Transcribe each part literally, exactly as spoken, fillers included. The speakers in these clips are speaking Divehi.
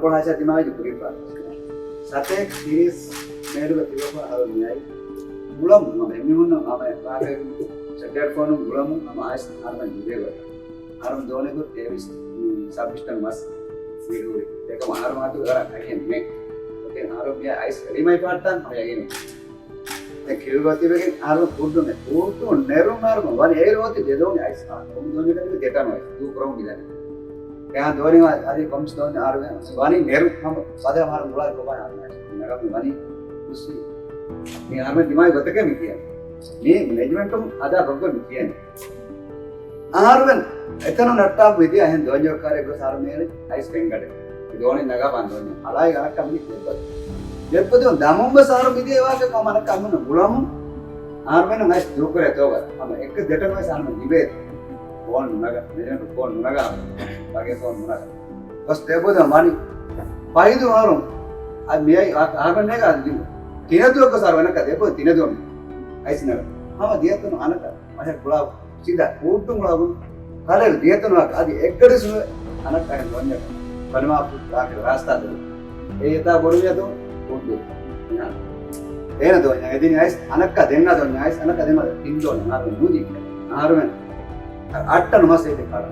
ކޮޅާ އައިސް ދިމާވެއްޖެ ކުރިއްބާ. ސަތޭކަ ތިރީސް މޭޑުގަ ތިބަފަ އަހަރު މިއައި. ގުޅަމުން ހަމަ އެމީހުންނަށް ހަމަ ސެޓެލް ފޯނުން ގުޅަމުން ހަމަ އައިސް އަހަރުމެން ލިބޭ ގޮތަށް. އަހަރުމެން ދޯނިކޮށް ތޭވީސް، ސައްބީސް ޓަން މަސް ހުރި. އެކަމަ އަހަރުމެން އަތުގަ ވަރަށް ކަހެއް ނެތް. އޮކޭ، އަހަރު މިއައި އައިސް އެޅީމައި ފާއްޓާން ހަމަ ޔަގީނު. ދެން ކިޔުގަ ތިބެގެން އަހަރުމެން ކުއްޑުމެ ކުއްޑު ނެރުން އަހަރުމެން ވަނީ އޭރު އޮތީ ދެ ދޯނި އައިސް ކޮން ދޯނި ކަން ދެ ޓަން އައިސް ދޫކުރަމުން މިދަނީ. އެހާ ދޯނި އަދި ކޮންސް ދޯނި އަހަރުމެން ވަނީ ނެރުން ހަމަ ފަދަ އަހަރު ގުޅާ ކޮބާ އަހަރުމެން ނަގަމު ވަނީ ހުސްވީ. މި އަހަރުމެން ދިމާވި ގޮތަކަށް މި ކިޔަނީ. މީ މެނޭޖްމަންޓުން ހަދާ ގޮތްގޮތް މި ކިޔަނީ. އަހަރުމެން އެތަނުން ނައްޓާ މިދިޔަ އެހެން ދޯންޏަކާރެއް ގޮސް އަހަރުމެން އައިސް ފެންގަޑެއް. ދޯނި ނަގާ ބަންދޯންޏަށް އަޅާއި އަނައްކާ މި ދެއްބަދު. ދެއްބަދު ދަމުން ވެސް އަހަރު މިދިޔަ ވާކަ ކޮމަނަކަ އަމުން ގުޅަމުން އަހަރުމެން އައިސް ދޫކުރޭ ތޯގަ. ހަމަ އެއްކަ ދެޓަން ވެސް އަހަރުމެން ލިބޭ. ފޯން ނުނަގަ، މެނޭޖަރު ފޯން ނުނަގަ، ބަގެ ފޯން ނުނަގަ. ގޮސް ދެއްބަދު ވަނީ. ފަހި ދުވަހު އަހަރު މިއައި އަހަރުމެން ނޭގާ ދިނު. ތިނަދުވަކަ ސާރު ވަނަކަ ދެއްބަދު ތިނަދުވަ އައިސް ނަގަ. ހަމަ ދިޔަތަނު އަނަކަ މަހެއް ގުޅާ ސީދާ ކޫއްޑު މުޅަވުން ކަލޭ ދިޔަތަނު އަދި އެއްގަޑި ސުވެ އަނައްކަހެން ދޯންޏަކަށް ފަނިމާފު ރާކެ ރާސްތާ ދެވުން. އެ އެތާ ބޮޑު މިއަދު ކޫއްޑު އޭނަ ދޯންޏަށް އެދިނީ އައިސް އަނައްކާ ދެންނާ ދޯންޏަށް އައިސް އަނައްކާ ދެމަ ތިން ދޯންޏަށް އަހަރުމެން ނޫނީ. އަހަރުމެން އައްޓަނު މަސް އެދެ ކާޑަ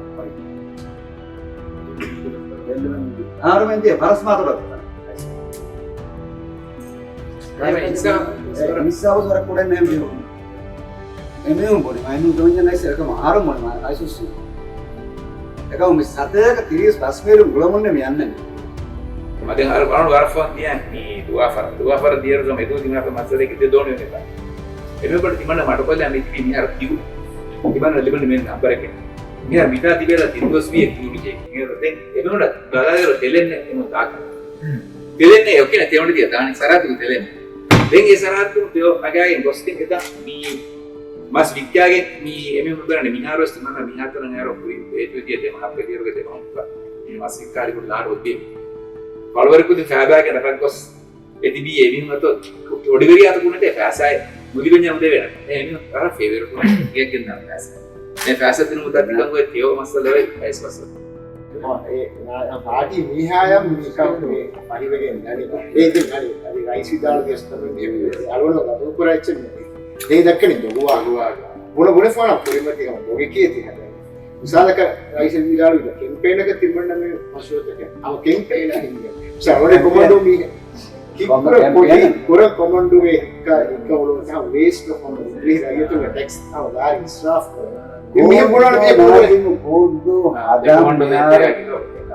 އަހަރުމެން ދިޔަ ފަރަސް މާތޮޑަށް އެ އިންސާފު ވަރަށް ކުޑަ ނޭ މި އެމީހުން ބުނި މައިނޫ ދޯންޏަށް އައިސް އެކަމަ އަހަރު ބުނި މަ އައިސް އުއްސުން. އެކަމަ މި ސަތޭކަ ތިރީސް ބަސް މީރުން ގުޅަމުންނެ މި އަންނަނީ. މަދެން އަރު އަރު ވަރަށް ފޯން ދިޔަ މި ދުވާފަރަށް. ދުވާފަރަށް ދިޔަރު ގަމ އެދު ދިމާފަ މައްސަލައެއްގެ ދެ ދޯނި ވެފަ. އެމެ ބަޑު ތިމަންނަ މަޑުކޮށްލާ މި ތިބީ މިހާރު ކިޔު. ތިމަންނަ ލިބެން މެން ނަމްބަރެއްގެ. މިހާރު މިތާ ތިބޭލަ ތިން ދުވަސް ވީ ކިޔު މި ޖެހި. މިހާރު ދެން އެމެ ބަޑަށް ބަލާލިއިރު ތެލެންނެ އެމެ ދާކަން. ތެލެންނެ އޮކެ ތެވަނި ދިޔަ ދާނީ ސަރާތުގެ ތެލެން. ދެން އެ ސަރާތު ތެޔޮ ނަގާގެން ގޮސްގެން އެތާ މި މަސް ވިއްކާގެން މި އެމީހުން ބުނަނީ މިހާރުވެސް ތިމަންނަ މިހާތަނަށް އޭރު ކުރިން ބޭތުވެދިޔަ ދެ މަހަށް ފެށިއިރުގެ ދެ މަހުން މި މަސް ވިއްކާލި ކުރި ލާޑު އޮތީ. ފަޅުވަރިކުދިން ފައިބާގެ ރަށަށް ގޮސް އެ ތިބީ އެމީހުން އަތޮށް އޮޑިވެރިޔާ އަތު ބުނެދޭ ފައިސާއެއް ނުލިބެންޏާ ނުދެވޭނެ. އެ އެމީހުން ވަރަށް ފޭވަރު ކުރަން ގެއްގެން ދާ ފައިސާ. އެ ފައިސާ ދިނުމު ދައްކަން ގޮތް ތެޔޮ މައްސަލަ ވެ އައިސް މައްސަލަ. އާ، އެ، އާ، ޕާޓީ މީހާޔަށް މިކަން މި ފަހިވެގެން ދަނީ. އޭ ދެން ހަރި، އަދި ރައީސް ވިދާޅުވިޔަސް ތަމަން މި އަޅުގަނޑު ގަބޫލު ކުރާ އެއްޗެއް ނެތް. ދޭ ދައްކަނީ ދޮގުވާ. ބުނަ ބުނެފާނަ ކުރިމަތި ހަމަ ދޮގެކޭ ތިހަދަ. މިސާލަކަށް ރައީސް ވިދާޅުވި ކެމްޕޭނަކަށް ތިމަންނަ މި މަޝްވަރުތަކެއް. ހަމަ ކެމްޕޭނަށް ހިންގެ. ސަރވަރެ ކޮމަންޑޫ މީހެއް. ކިއްކުރަ ކޮޑީ، ކުރަ ކޮމަންޑޫގެ ހިއްކާ، ހިއްކަ އުޅުން ކާ ވޭސްޓް އޮފް މަނީ. މީ ރައްޔިތުންގެ ޓެކްސް ހަމަ ދާރި އިސްރާފް ކުރަން. މީ ބުނާނެ މީ ބުނާނެ.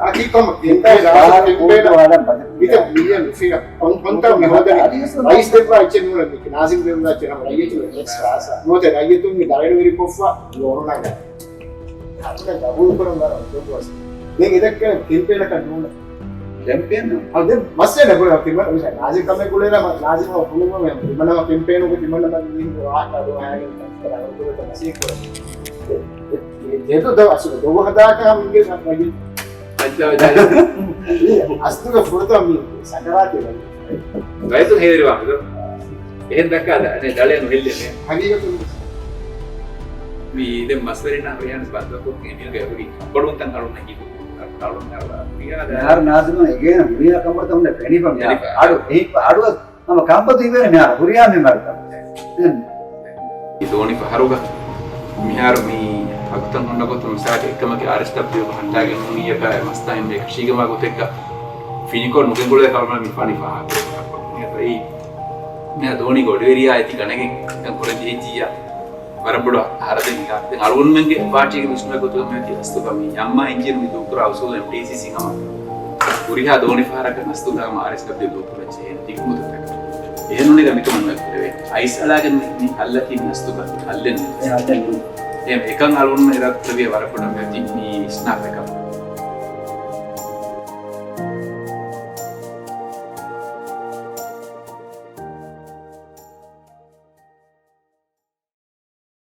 އާ، ކިއްކޮމަ ކެމްޕޭން ރާސް ކެމްޕޭނަށް ވާދަން ބަދަ. މިތަ މިލިއަން ފިނަ ކޮން ކޮންތާ މި ހޯދަނީ. ރައީސް ދެއްވާ އެއްޗެއް ނޫނަ މީ. ނާޒިމް ދެއްވާ އެއްޗެއް ހަމަ ރައްޔިތުންގެ ޓެކްސް ރާސް. ނުވަތަ ރައްޔިތުންގެ ދަޅެނުވެރި ކޮށްފަ ލޯނު ނަގާ. އަދި ގަބޫލު ކުރަން ވަރަށް ދޮގުވަސް. ދެން އެދައްކަން ކެމްޕޭނަކަށް ނޫން. ކެމްޕޭން؟ އަދި މައްސަލަ ނެބުނަ ތިމަން މިސާ ނާޒި ކަމެއް ގުޅޭ ނަމަ ނާޒި ހަމަ ފުލުމަ މެ ތިމަން ކެމްޕޭނުގެ ތިމަން މަ މީހުން ވާހަކަ އަދު ހައިގެން ތަންސަރ އަގު ކުރެތަ މަސީ ކުރެ. ދެދު ދަ އަސު ދޮގު ހަދާކަ މިގެ މަގި. އަސްތުގެ ފުރަތަމަ މީ ސަކަރާތެއް ވަނީ. ރައްޔިތުން ހޭވެރިވާ މިދޯ. އެހެން ދައްކާ ދެ ދަޅެއް ނުހެއްލެވޭ. ހަގީގަތުން. މި ދެން މަސްވެރިންނާ ހުރިހާ މި ބަންދުވަކޮށް އެމީހުންގެ ހުރި ކަނބޮޑުވުންތައް އަޅުންނަށް ހިތު އަޅުން އަޅުން އަޅު ހުރިހާ ދާ. މިހާރު ނާޒިމަށް އެނގޭނެ ހުރިހާ ކަނބޮޑުތައް ހުންނެ ފެނިފަ މިހާރު. ފެނިފަ. އަޑު އެހި އަޑު ކަނބޮޑު ހިވޭނެ މިހާރު ހުރިހާ މި މަރުތަ. ދެން މި ދޯނި ފަހަރުގަ މިހާރު މި ހަގުތައް ހުންނަ ގޮތުން މިސާލަކަށް އެއްކަމަކީ އާރްއެސްޑަބްލިއު ހަންނާގެން ނޫނީއަކާ އެ މަސްތާ އެންމެ އެކަށީގެންވާ ގޮތެއްގަ ފިނިކޮށް ނުގެންގުޅޭ ކަމަށް މި ފަނި ފާހަގަ. މި ދޯނި ގޮޑިވެރިޔާ އެތި ގަނެގެން ކުރަން ޖެހިއްޖިއްޔާ. ވަރަށް ބޮޑު ހަރަދެއް ހިނގާ. ދެން އަޅުގަނޑުމެންގެ ޕާޓީގެ ވިސްނުމެއް ގޮތުގަ މިއޮތީ އަސްލުގަ މި އައްމާ އިންޖީނު މި ދޫކުރާ އުސޫލު އެމްޓީސީސީ ހަމަ ހުރިހާ ދޯނި ފަހަރަކަށް އަސްލު ހަމަ އާރްއެސްޑަބްލިއު ދޫކުރަން ޖެހޭނެ ތިކުމުދުތަކަށް. އެހެންނޫނީ މިކަމެއް ނުވެ ކުރެވޭ. އައިސް އަޅާގެން މި، މި ހައްލަކީ މި އަސްލުގަ ހައްލެއް ނޫން. އެ ހައްލެއް ނޫން. އެ އެކަން އަޅުގަނޑުމެން އިރާދަ ކުރެވިޔާ ވަރަށް ބޮޑަށް މިއޮތީ މި އިސްނާފަކަށް.